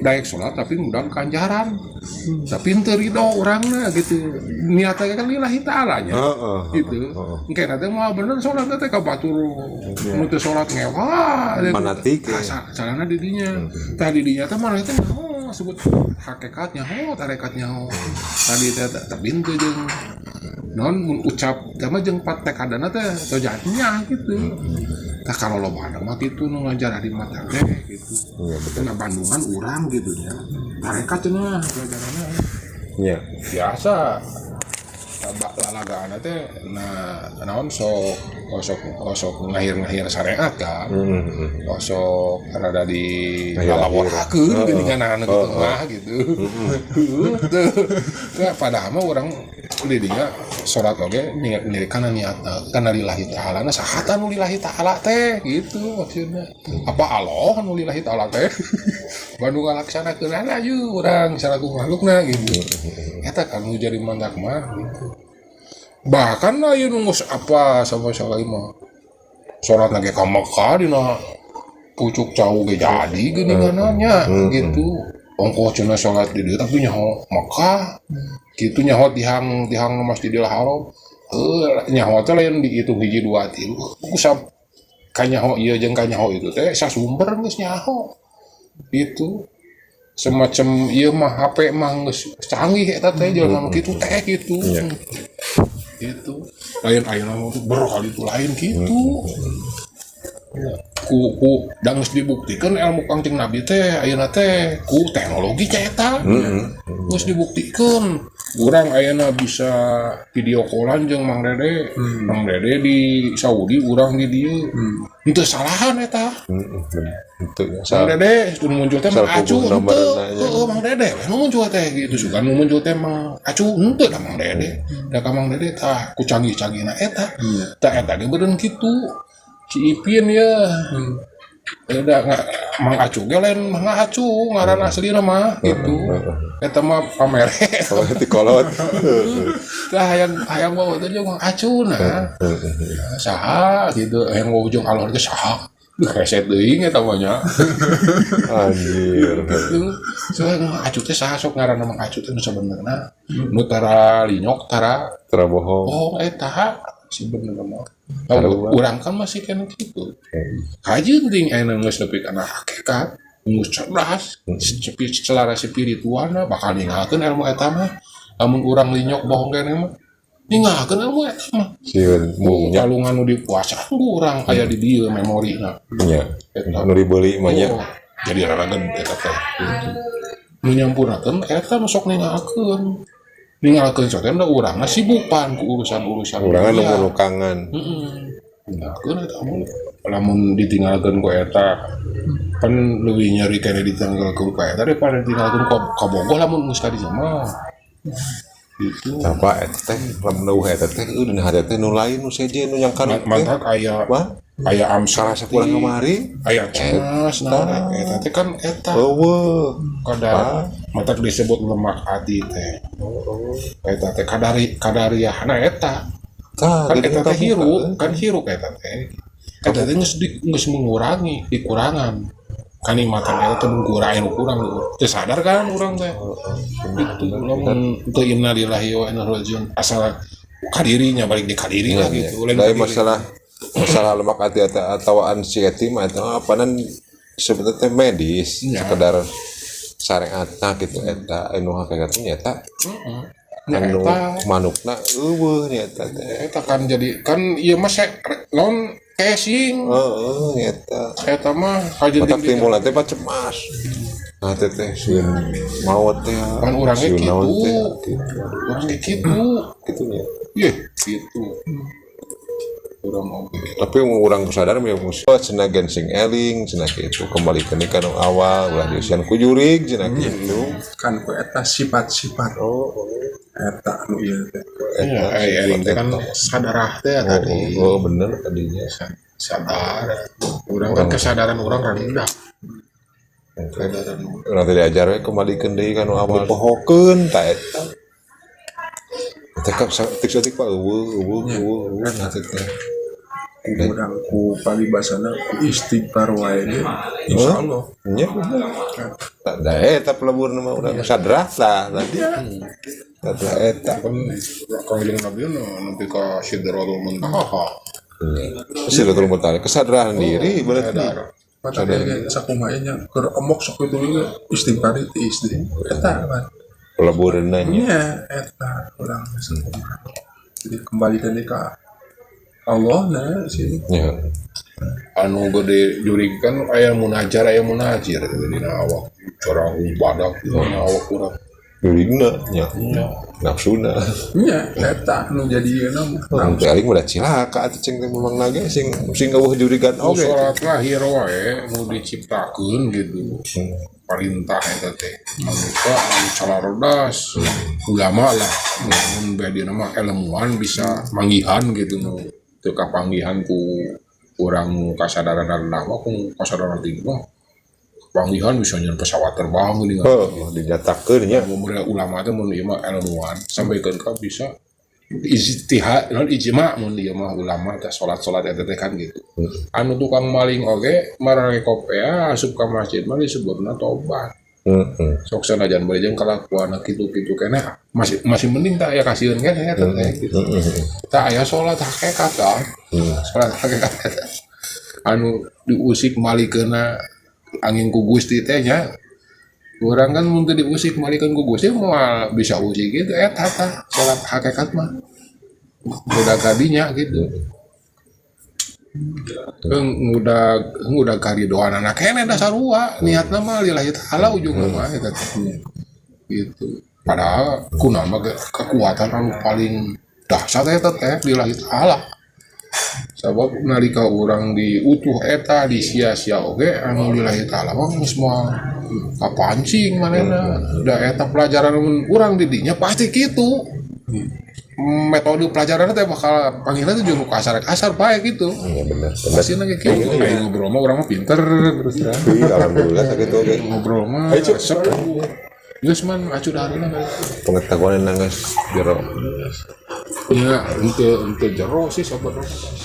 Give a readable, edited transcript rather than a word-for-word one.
Daek sholat tapi ngundang ganjaran, tapi henteu ridho orangna gitu. Niatnya kan lillahi ta'ala nya gitu. Engke nanti mah bener sholat teh ka batur nu teu sholat ngewa gitu. Fanatik, Tah, ya. Salahna di dinya. Tah, di dinya teh mana teh oh sebut hakikatnya, oh tarekatnya, oh tadi teh tapi henteu jeung non mun ucap sama jeung patekadana teh atau jadinya gitu. Tah, kalau loba mah gitu nu ngajar di mata teh gitu. Iya, betul. Nah, Bandungan urang gitu nya, tarekat cenah pelajaranna. Biasa lalagaan teh, nah naon, sok sok sok ngahir-ngahir syariat kan. Sok rada di Ngahir-ngahir. lalaworakeun geuningan anu gitu mah gitu. Tuh. Nah, padahal mah urang di dinya sholat oge niat kana niatna kana lillahi ta'ala. Nah, saha nu lillahi ta'ala teh gitu maksudnya? Apa Allah nu lillahi ta'ala teh? Bandung ngalaksanakeun aja urang salaku makhlukna gitu. Eta kan nu jadi mantak mah gitu. Bahkan aya nu geus apa sama sekali mah sholat lagi ka Mekah dina pucuk cau ge jadi geuningannya gitu. Ongkoh cenah sholat di dieu tapi nyaho Mekah gitu, nyaho tihang tihang Masjidil Haram. Heuh, nyaho teh lain dihitung hiji dua tilu ku sab kanyaho ieu jeung kanyaho itu teh sasumber geus nyaho itu. Semacam ieu mah HP mah geus canggih eta teh, jelema mah kitu teh gitu. Gitu lain ayeuna mah berkali itu lain gitu. Ku ku dan geus dibuktikan ilmu Kangjeng Nabi teh ayeuna teh ku teknologi nya eta geus dibuktikan. Urang ayeuna bisa video callan jeung Mang Dede. Mang Dede di Saudi, urang di dieu. Henteu salahan eta. Bener. Itu ya. Mang Salah. Dede nu muncul teh Mang Salah Acu puguh henteu. nomorna nya. Heeh, Mang Dede we nu muncul teh gitu. Sugan nu muncul teh Mang Acu henteu da Mang Dede. Da ka Mang Dede tah ku canggih-canggihna eta. Tah, eta ge beureun kitu. Si Ipin ya. Udah nggak Mang Acu ge lain Mang Acu ngaran aslina mah gitu. Eta mah pamere. Oh, ti kolot. Tah, hayang hayang bawa teh jeung Mang Acu nah. Saha gitu hayang bawa jeung alor teh saha. Duh, keset deui eta mah nya. Anjir. Gitu. Soalnya Mang Acu teh saha sok ngaranna Mang Acu teh nu sabenerna? Nu tara linyok tara Tara bohong. Oh, eta sebenarnya mah. Nah, Sarua. urang kan masih kena gitu. Kajeun ting ayeuna geus nepi kana hakikat, geus cerdas, secara spiritualna bakal ninggalkeun ilmu eta mah. Lamun urang linyok bohong kene mah, ninggalkeun ilmu eta mah. Sieun mungnya. Kalungan nu dipuasa urang aya di dieu memorina. Nya. Eta. Nu dibeli mah nya. Oh, jadi raragen eta teh gitu. Nu nyampurnakeun eta nu sok ninggalkeun. Ninggalkeun sok teh da urangna sibukan ku urusan-urusan Urang dunia. nu nukangan. Heeh. Tinggalkeun eta mah. Lamun ditinggalkeun ku eta kan leuwih nyeri keneh ditinggalkeun ku eta daripada ditinggalkeun ku kabogoh lamun geus ka dinya mah. Gitu. Apa eta teh lamun eueuh eta teh eueuh dina hate teh nu lain nu sejen nu nyangka teh. Mantap aya Wah, aya salah amsal sakulah kamari. Aya cemas nah eta teh kan eta Eueuh. Kadar matak disebut lemak hati teh. Eta teh kadari kadariahna eta. Tah, Kan geuning eta teh kabuka, hirup kan, hirup eta teh. Eta teh geus geus mengurangi dikurangan kanikmatan eta teh mengkurang kurang teu sadar kan urang teh itu. Lamun teu innalillahi wa inna ilaihi rajiun asal kadirinya balik di kadiri lah gitu. Lain Dari kadiri. Masalah masalah lemak hati atau anxiety mah eta mah apanan sebenarnya teh medis sekedar syariatna gitu. Eta anu hakikatnya nyata Nya anu eta manukna eueuh nyata teh. Eta kan jadi kan ieu mah non casing. Heeh, nyata. Eta mah kajeun Matak timbul teh pak cemas. Nah, teh teh sieun maot teh. Kan urangnya sieun naon gitu. Teh, gitu. Urang ge kitu. Gitu nya. Ye, gitu urang oge. Tapi mun urang sadar mah ya oh, cenah gen sing eling cenah kitu, kembali ke ka nu awal, ulah diusian ku jurig cenah kitu. Kan ku eta sifat-sifat Oh, eta anu ieu teh. Iya, eling teh kan sadarah teh tadi. Oh, bener tadinya. Sadar urang kan, kesadaran urang rendah, kesadaran. Urang teh diajar we kembalikan deui ka nu awal, pohokeun ta eta. Teh kan saeutik-saeutik pak eueuh eueuh eueuh eueuh nah teh teh. Ku urang ku paribasana ku istighfar wae ge insyaallah. Nya bener. Tak da eta peleburna mah urang sadrah tah tadi. Sadrah eta. Kan kangjeng Nabi nu nepi ka Sidratul Muntaha. Sidratul Muntaha kesadaran diri berarti. Sadar. Mata ge sakumaha nya keur emok sok kitu ge istighfar itu istri. Eta kan. Peleburna nya. Nya eta urang sakumaha. Jadi kembalikan deui ka Allah nah sih. Ya. Anu gede jurig kan aya munajar, aya munajir gitu dina awak cara badak dina awak urang. Jurigna nya. Nafsuna. Nya eta nu jadi ieu mah. Urang teh aing udah cilaka atuh cing teh memang nage sing sing eueuh jurigan oke oge. Salat lahir wae nu diciptakeun gitu, perintah eta teh manusia anu calarodas ulama lah, mun bade mah ilmuwan bisa manggihan gitu, nu teu kapanggihan ku urang nu kasadaran rendah mah, ku kasadaran tinggi mah panggihan bisa nyeun pesawat terbang geuning. Oh, dinyatakeun nya. Mun ulama teh, mun ieu mah ilmuwan sampaikeun ka bisa ijtihad non ijma, mun ieu mah ulama teh salat-salat eta teh kan gitu. Anu tukang maling oge marake kopea asup ka masjid mah disebutna tobat. Sok sanajan bari jeung kalakuan kitu-kitu keneh masih masih mending tak aya kasieun keneh eta teh gitu. Tak aya salat hakikat tah. Salat hakikat eta. Anu diusik malikeuna angin ku Gusti teh nya. Urang kan mun teu diusik malikeun ku Gusti moal bisa usik gitu eta tah salat hakikat mah. Udah kadinya gitu. Ngudag karidoan anak keneh da sarua niatna mah lillahi ta'ala ujungna mah eta teh. Gitu. Padahal kunaon mah kekuatan anu paling dahsyat eta teh lillahi ta'ala. Sabab nalika urang diutuh eta disia-sia oge anu lillahi ta'ala mah geus moal kapancing manehna. Da eta pelajaran mun urang di dinya pasti kitu. Metode pelajaran teh bakal panggilnya tuh jeung kasar-kasar bae gitu. Iya bener, bener. Pasti nage kitu. Ayo ngobrol mah urang mah pinter terus terang. Ih, alhamdulillah sakitu oge. Ngobrol mah Ayo, Cuk. resep. Geus man acu dahareuna kali. Pengetahuan nangis jero. Ya, ente ente jero sih sebenarnya.